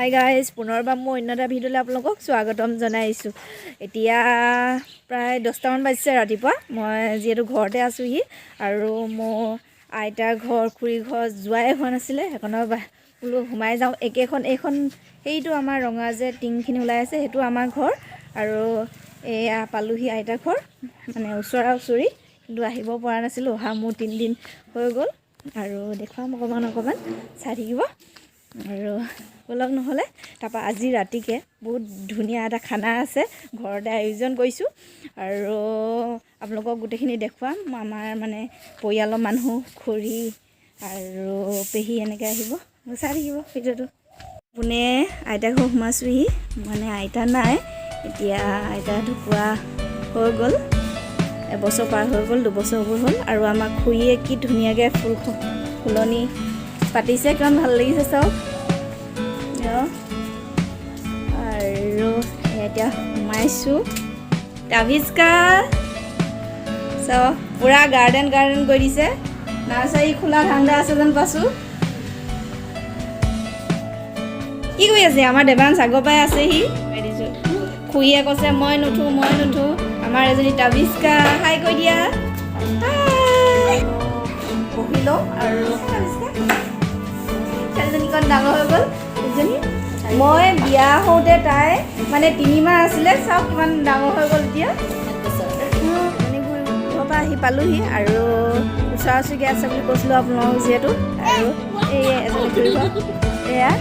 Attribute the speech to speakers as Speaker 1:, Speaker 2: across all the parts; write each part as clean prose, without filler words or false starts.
Speaker 1: Hi guys, পুনৰবাৰ মোৰ অন্য এটা ভিডিঅ'লৈ আপোনালোকক স্বাগতম জনাইছোঁ। এতিয়া প্ৰায় 10টামান বাজিছে ৰাতিপুৱা। মই যিহেতু ঘৰতে আছোঁহি আৰু মোৰ আইতাৰ ঘৰ, খুৰীৰ ঘৰ যোৱাই হোৱা নাছিলে, সেইকাৰণে বোলো সোমাই যাওঁ। একেখন এইখন, সেইটো আমাৰ ৰঙা যে টিংখিনি ওলাই আছে, সেইটো আমাৰ ঘৰ। আৰু এয়া পালোহি আইতাৰ ঘৰ, মানে ওচৰা ওচৰি, কিন্তু আহিব পৰা নাছিলোঁ। অহা মোৰ 3 দিন হৈ গ'ল। আৰু দেখুৱাম অকণমান অকণমান, চাই থাকিব। আৰু ব'লক নহ'লে। তাৰপৰা আজি ৰাতিকে বহুত ধুনীয়া এটা খানা আছে, ঘৰতে আয়োজন কৰিছোঁ আৰু আপোনালোকক গোটেইখিনি দেখুৱাম। আমাৰ মানে পৰিয়ালৰ মানুহ, খুৰী আৰু পেহী এনেকৈ আহিব, চাই থাকিব ভিডিঅ'টো। পোনে আইতা ঘৰ সোমাইছোঁহি, মানে আইতা নাই এতিয়া। আইতা ঢুকোৱা হৈ গ'ল, এবছৰ পাৰ হৈ গ'ল, 2 বছৰ হ'ব হ'ল। আৰু আমাৰ খুৰীয়ে কি ধুনীয়াকৈ ফুলনি পাতিছে, কিমান ভাল লাগিছে চাওক। আৰু এতিয়া সোমাইছোঁ। তাভিস্কা চাওক, পূৰা গাৰ্ডেন গাৰ্ডেন কৰি দিছে। নাৰ্চাৰী খোলা ধান্দা আছে যেন পাইছোঁ। কি কৰি আছে আমাৰ দেৱাংশ? আগৰ পৰাই আছেহি। দিছোঁ, খুৰীয়ে কৈছে মই নুঠো, মই নুঠো। আমাৰ এজনী তাভিস্কা, হাই কৈ দিয়া, হাই। বহি লওঁ। আৰু তাভিস্কা ছোৱালীজনী কণ ডাঙৰ হৈ গ'ল। এজনী মই বিয়া হওঁতে তাই মানে 3 মাহ আছিলে, চাওক কিমান ডাঙৰ হৈ গ'ল এতিয়া। এজনী ঘৰৰ পৰা আহি পালোহি আৰু ওচৰা ওচৰিকৈ আছে বুলি কৈছিলোঁ আপোনালোকক যিহেতু। আৰু এই এজনী খুৰী ঘৰ এয়া।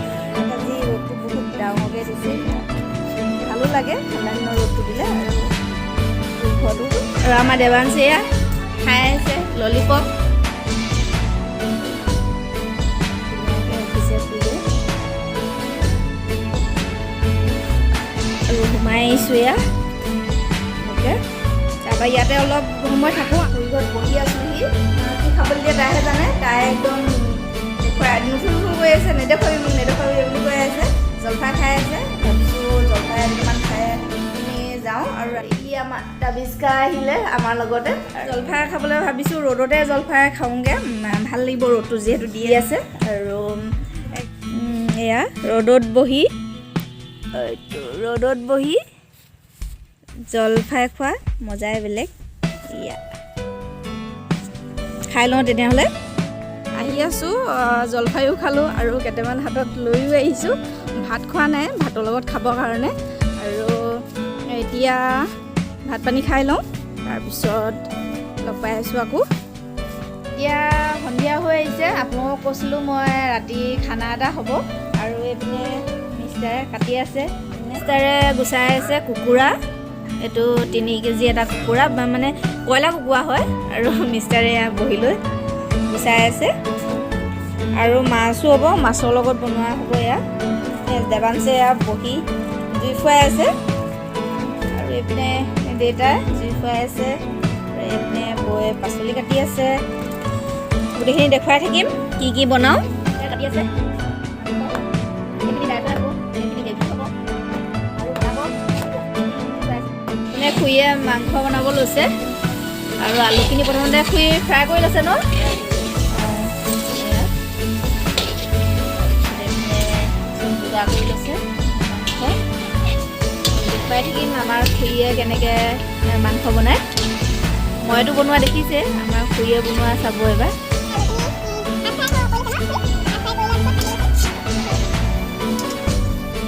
Speaker 1: আজি ৰ'দটো বহুত ডাঙৰকৈ দিছে, ভালো লাগে ঠাণ্ডা দিনৰ ৰ'দটো দিলে। আৰু ঘৰটো আৰু আমাৰ দেৱাংশী এয়া খাই আছে ললিপপ। ধুনীয়াকৈ ৰাখিছে খুৰীয়ে। আৰু সোমাই আহিছোঁ এয়া এনেকৈ। তাৰপৰা ইয়াতে অলপ সময় থাকোঁ, খুৰী ঘৰত বহি আছোঁহি। কি খাবলৈ দিয়ে তাইহে জানে। তাই একদম দেখুৱাই নুঠো নুঠো গৈ আছে, নেদেখুৱাবি মোক, নেদেখুৱাবি বুলি কৈ আছে। জলফাই খাই আছে। ভাবিছোঁ জলফাই দুটামান খাই পিনি যাওঁ। আৰু ই আমাৰ তাবিস্কা আহিলে আমাৰ লগতে জলফাই খাবলৈ। ভাবিছোঁ ৰ'দতে জলফাই খাওঁগৈ, ভাল লাগিব, ৰ'দটো যিহেতু দি আছে। আৰু এয়া ৰ'দত বহি, এইটো ৰ'দত বহি জলফাই খোৱা মজাই বেলেগ। এয়া খাই লওঁ তেনেহ'লে। আহি আছোঁ, জলফাইও খালোঁ আৰু কেইটামান হাতত লৈও আহিছোঁ। ভাত খোৱা নাই, ভাতৰ লগত খাবৰ কাৰণে। আৰু এতিয়া ভাত পানী খাই লওঁ, তাৰপিছত লগ পাই আছোঁ আকৌ। এতিয়া সন্ধিয়া হৈ আহিছে। আপোনালোকক কৈছিলোঁ মই ৰাতি খানা এটা হ'ব। আৰু এইপিনে মিষ্টাৰে কাটি আছে, মিষ্টাৰে গুচাই আছে কুকুৰা। এইটো 3 কেজি এটা কুকুৰা বা মানে কয়লা কুকুৰা হয়। আৰু মিষ্টাৰে এয়া বহি লৈ গুচাই আছে। আৰু মাছো হ'ব, মাছৰ লগত বনোৱা হ'ব। এয়া দেৱাংশে এয়া বহি জুই ফুৱাই আছে। আৰু এইপিনে দেউতাই জুই ফুৱাই আছে আৰু এইপিনে বৌয়ে পাচলি কাটি আছে। গোটেইখিনি দেখুৱাই থাকিম কি কি বনাওঁ। কাটি আছে। এইপিনে দাইল হ'ব, এইপিনে গ্ৰেভি হ'ব আৰু বনাব। মানে খুৰীয়ে মাংস বনাব লৈছে আৰু আলুখিনি প্ৰথমতে খুৰী ফ্ৰাই কৰি লৈছে ন। এয়া। তাৰপিছত এইপিনে চব যোগাৰ কৰি লৈছে মাংস। দেখুৱাই থাকিম আমাৰ খুৰীয়ে কেনেকৈ মাংস বনায়। মইতো বনোৱা দেখিছে, আমাৰ খুৰীয়ে বনোৱা চাব এবাৰ।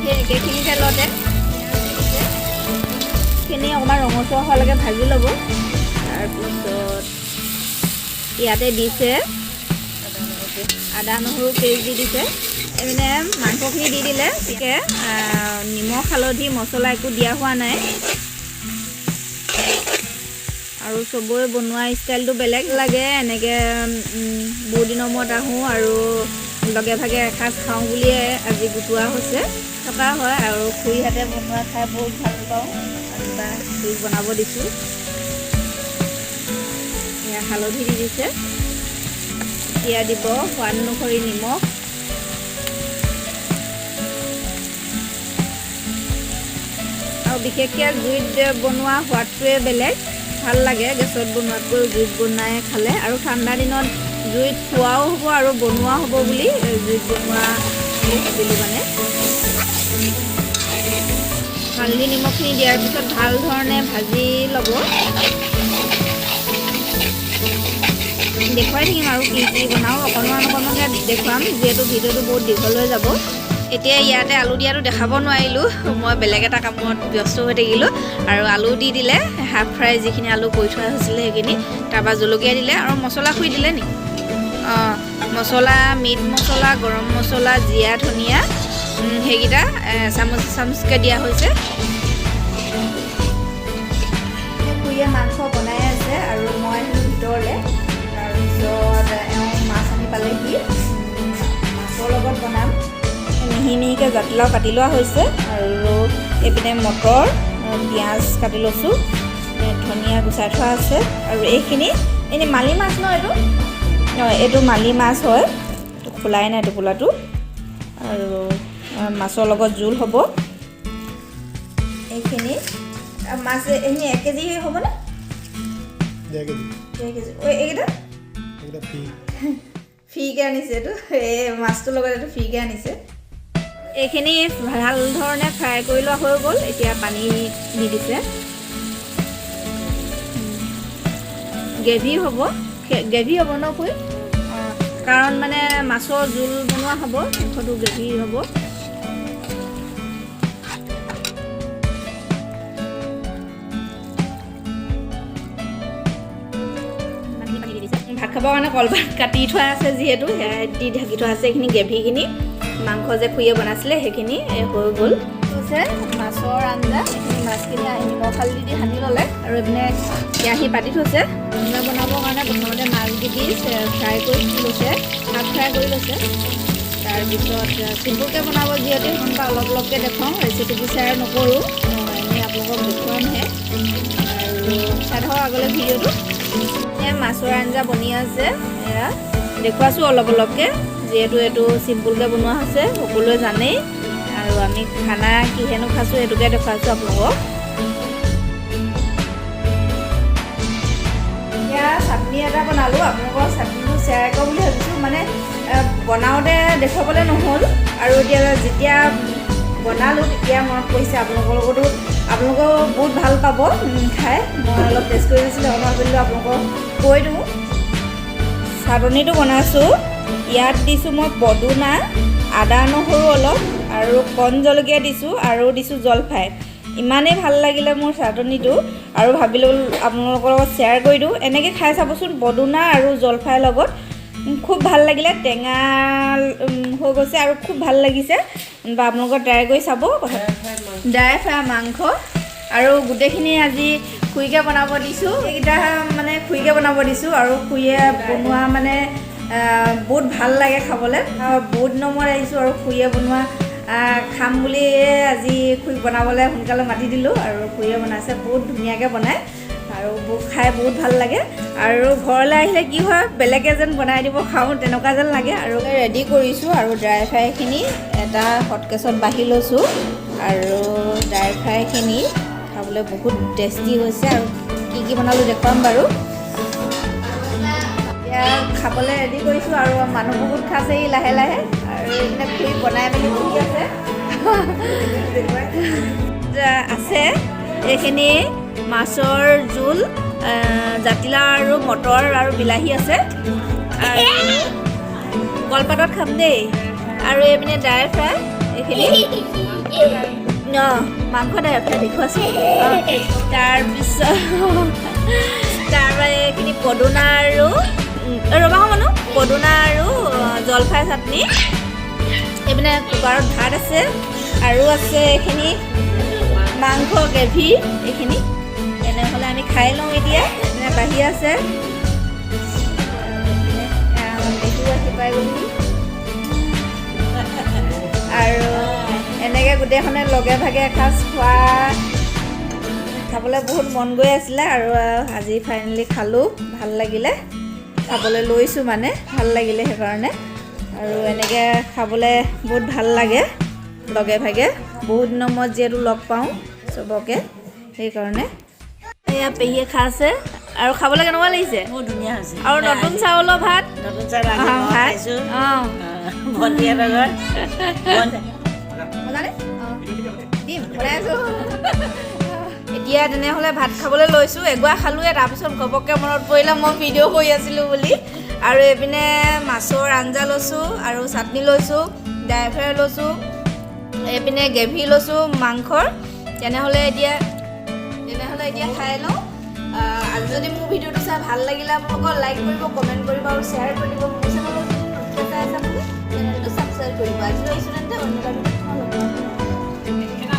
Speaker 1: সেই একেখিনি তেলতে খিনি অকণমান ৰঙচুৱা হোৱালৈকে ভাজি ল'ব। তাৰপিছত ইয়াতে দিছে আদা নহৰু পেষ্ট দি দিছে। এই মানে মাংসখিনি দি দিলে। গতিকে নিমখ, হালধি, মছলা একো দিয়া হোৱা নাই। আৰু চবৰে বনোৱা ষ্টাইলটো বেলেগ লাগে। এনেকৈ বহুত দিনৰ মূৰত আহোঁ আৰু লগে ভাগে এসাঁজ খাওঁ বুলিয়ে আজি গোটোৱা হৈছে থকা হয়। আৰু খুৰীহাতে বনোৱা খাই বহুত ভাল পাওঁ আৰু বা খুৰীক বনাব দিছোঁ। এয়া হালধি দি দিছে। এতিয়া দিব সোৱাদ অনুসৰি নিমখ। আৰু বিশেষকৈ জুইত বনোৱা সোৱাদটোৱে বেলেগ, ভাল লাগে গেছত বনোৱাতকৈ জুইত বনাই খালে। আৰু ঠাণ্ডা দিনত জুইত খোৱাও হ'ব আৰু বনোৱা হ'ব বুলি জুইত বনোৱা বুলি ভাবিলোঁ মানে। হালধি নিমখখিনি দিয়াৰ পিছত ভাল ধৰণে ভাজি ল'ব। দেখুৱাই থাকিম আৰু কি কি বনাওঁ, অকণমান অকণমানকৈ দেখুৱাম, যিহেতু ভিডিঅ'টো বহুত দীঘল হৈ যাব। এতিয়া ইয়াতে আলু দিয়াটো দেখাব নোৱাৰিলোঁ, মই বেলেগ এটা কামত ব্যস্ত হৈ থাকিলোঁ। আৰু আলু দি দিলে, হাফ ফ্ৰাই যিখিনি আলু কৰি থোৱা হৈছিলে সেইখিনি, তাৰপৰা জলকীয়া দিলে আৰু মছলা খুই দিলে নি। অঁ, মছলা, মিট মছলা, গৰম মছলা, জিৰা, ধনিয়া, সেইকেইটা চামুচ চামুচকৈ দিয়া হৈছে। খুৰীয়ে মাংস বনাই আছে আৰু মই আহিলোঁ ভিতৰলৈ। তাৰপিছত এওঁ মাছ আনি পালেহি, মাছৰ লগত বনাম। মিহি মিহিকৈ জাতিলাও কাটি লোৱা হৈছে আৰু এইপিনে মটৰ, পিঁয়াজ কাটি লৈছোঁ, ধনিয়া গুচাই থোৱা আছে। আৰু এইখিনি এনেই মালি মাছ ন এইটো? অঁ, এইটো মালি মাছ হয়, এইটো খোলাই নাই টোপোলাটো। আৰু মাছৰ লগত জোল হ'ব। এইখিনি মাছ, এইখিনি 1 কেজি হ'বনে?
Speaker 2: 1.5 কেজি।
Speaker 1: 1.5 কেজি। ঐ, এইকেইটা?
Speaker 2: এইকেইটা ফ্ৰী।
Speaker 1: ফ্ৰীকৈ আনিছে এইটো, এই মাছটোৰ লগত এইটো ফ্ৰীকৈ আনিছে। এইখিনি ভাল ধৰণে ফ্ৰাই কৰি লোৱা হৈ গ'ল। এতিয়া পানী দি দিছে। গ্ৰেভি হ'ব, গ্ৰেভি হ'ব ন খুৰী? অঁ, কাৰণ মানে মাছৰ জোল বনোৱা হ'ব, মাংসটো গ্ৰেভি হ'ব। ভাত খাবৰ কাৰণে কলপাত কাটি থোৱা আছে, যিহেতু সেয়া দি ঢাকি থোৱা আছে। এইখিনি গ্ৰেভিখিনি, মাংস যে খুৰীয়ে বনাইছিলে সেইখিনি হৈ গ'ল। হৈছে মাছৰ আঞ্জা। এইখিনি মাছখিনি নিমখ হালধি দি সানি ল'লে আৰু এইপিনে কেৰাহী পাতি থৈছে। আঞ্জা বনাবৰ কাৰণে প্ৰথমতে মাছ কেইপিচ ফ্ৰাই কৰি লৈছে, হাফ ফ্ৰাই কৰি লৈছে। তাৰপিছত চিম্পুলকৈ বনাব যিহেতু, সেইখন পৰা অলপ অলপকৈ দেখুৱাওঁ, ৰেচিপিটো শ্বেয়াৰ নকৰোঁ, এনেই আপোনালোকক দেখুৱামহে। আৰু চাই থাকক আগলৈ ভিডিঅ'টো। এয়া মাছৰ আঞ্জা বনি আছে, এয়া দেখুৱাইছোঁ অলপ অলপকৈ, যিহেতু এইটো চিম্পুলকৈ বনোৱা হৈছে, সকলোৱে জানেই। আৰু আমি খানা কিহেনো খাইছোঁ সেইটোকে দেখুৱাইছোঁ আপোনালোকক। এতিয়া চাটনি এটা বনালোঁ, আপোনালোকৰ চাটনিটো শ্বেয়াৰ কৰোঁ বুলি ভাবিছোঁ। মানে বনাওঁতে দেখুৱাবলৈ নহ'ল, আৰু এতিয়া যেতিয়া বনালোঁ তেতিয়া মনত পৰিছে আপোনালোকৰ লগতো। আপোনালোকেও বহুত ভাল পাব খাই। মই অলপ টেষ্ট কৰি আছিলোঁ, অলপ ভাবিলোঁ আপোনালোকক কৈ দিওঁ। চাটনিটো বনাইছোঁ, ইয়াত দিছোঁ মই পদুনা, আদা নহৰু অলপ আৰু কণ জলকীয়া দিছোঁ আৰু দিছোঁ জলফাই। ইমানেই ভাল লাগিলে মোৰ চাটনিটো আৰু ভাবিলোঁ আপোনালোকৰ লগত শ্বেয়াৰ কৰি দিওঁ। এনেকৈ খাই চাবচোন পদুনা আৰু জলফাইৰ লগত, খুব ভাল লাগিলে। টেঙা হৈ গৈছে আৰু খুব ভাল লাগিছে, বা আপোনালোকে ট্ৰাই কৰি চাব। ড্ৰাই ফ্ৰাই মাংস আৰু গোটেইখিনি আজি খুৰীকে বনাব দিছোঁ। এইকেইটা মানে খুৰীকে বনাব দিছোঁ আৰু খুৰীয়ে বনোৱা মানে বহুত ভাল লাগে খাবলৈ। বহুত দিনৰ মূৰত আহিছোঁ আৰু খুৰীয়ে বনোৱা খাম বুলিয়ে আজি খুৰীক বনাবলৈ সোনকালে মাতি দিলোঁ আৰু খুৰীয়ে বনাইছে, বহুত ধুনীয়াকৈ বনায় আৰু খাই বহুত ভাল লাগে। আৰু ঘৰলৈ আহিলে কি হয়, বেলেগে যেন বনাই দিব খাওঁ তেনেকুৱা যেন লাগে। আৰু ৰেডি কৰিছোঁ আৰু ড্ৰাই ফ্ৰাইখিনি এটা হটকেছত বাঢ়ি লৈছোঁ আৰু ড্ৰাই ফ্ৰাইখিনি খাবলৈ বহুত টেষ্টি হৈছে। আৰু কি কি বনালোঁ দেখুৱাম বাৰু। এতিয়া খাবলৈ ৰেডি কৰিছোঁ আৰু মানুহ বহুত খাইছেহি লাহে লাহে। আৰু এইপিনে খুৰী বনাই মেলি বহি আছে। আছে এইখিনি মাছৰ জোল, জাতিলাও আৰু মটৰ আৰু বিলাহী আছে আৰু কলপাতত খাম দেই। আৰু এইপিনে ড্ৰাই ফ্ৰাই এইখিনি, অঁ, মাংস ড্ৰাই ফ্ৰাই দেখুৱাইছোঁ। তাৰপিছত তাৰপৰা এইখিনি পদুনা আৰু ৰ'বা মানুহ, পদুনা আৰু জলফাই চাটনি। এইপিনে কুকাৰত ভাত আছে আৰু আছে এইখিনি মাংস গ্ৰেভি এইখিনি। তেনেহ'লে আমি খাই লওঁ এতিয়া। এইপিনে বাঢ়ি আছে, পেহীও আহি পাই গ'লহি। আৰু এনেকৈ গোটেইখনে লগে ভাগে এসাঁজ খোৱা, খাবলৈ বহুত মন গৈ আছিলে আৰু আজি ফাইনেলি খালোঁ, ভাল লাগিলে। খাবলৈ লৈছোঁ মানে ভাল লাগিলে সেইকাৰণে। আৰু এনেকৈ খাবলৈ বহুত ভাল লাগে লগে ভাগে, বহুত দিনৰ মূৰত যিহেতু লগ পাওঁ চবকে, সেইকাৰণে। এয়া পেহীয়ে খাইছে আৰু খাবলৈ কেনেকুৱা লাগিছে?
Speaker 3: বহুত ধুনীয়া হৈছে।
Speaker 1: আৰু নতুন চাউলৰ ভাত।
Speaker 3: নতুন চাউল আজি মই
Speaker 1: ভাত
Speaker 3: খাইছোঁ।
Speaker 1: অঁ।
Speaker 3: ভণ্টিহঁতৰ ঘৰত।
Speaker 1: মজানে? অঁ, দিম, বনাই আছোঁ। এতিয়া তেনেহ'লে ভাত খাবলৈ লৈছোঁ। এগোৱা খালোঁৱে, তাৰপিছত ঘপককৈ মনত পৰিলে মই ভিডিঅ' কৰি আছিলোঁ বুলি। আৰু এইপিনে মাছৰ আঞ্জা লৈছোঁ আৰু চাটনি লৈছোঁ, ড্ৰাই ফ্ৰাই লৈছোঁ, এইপিনে গ্ৰেভি লৈছোঁ মাংসৰ। তেনেহ'লে এতিয়া খাই লওঁ। আজি যদি মোৰ ভিডিঅ'টো চাই ভাল লাগিলে, আপোনালোকৰ লাইক কৰিব, কমেণ্ট কৰিব আৰু শ্বেয়াৰ কৰি দিব। মোৰ চেনেলত যদি নতুনকৈ চাই আছে, আপুনি চেনেলটো ছাবস্ক্ৰাইব কৰিব। আজি আহিছোঁ তেন্তে, অন্য এটা ভিডিঅ'ত তোমালোকক লগ পাম।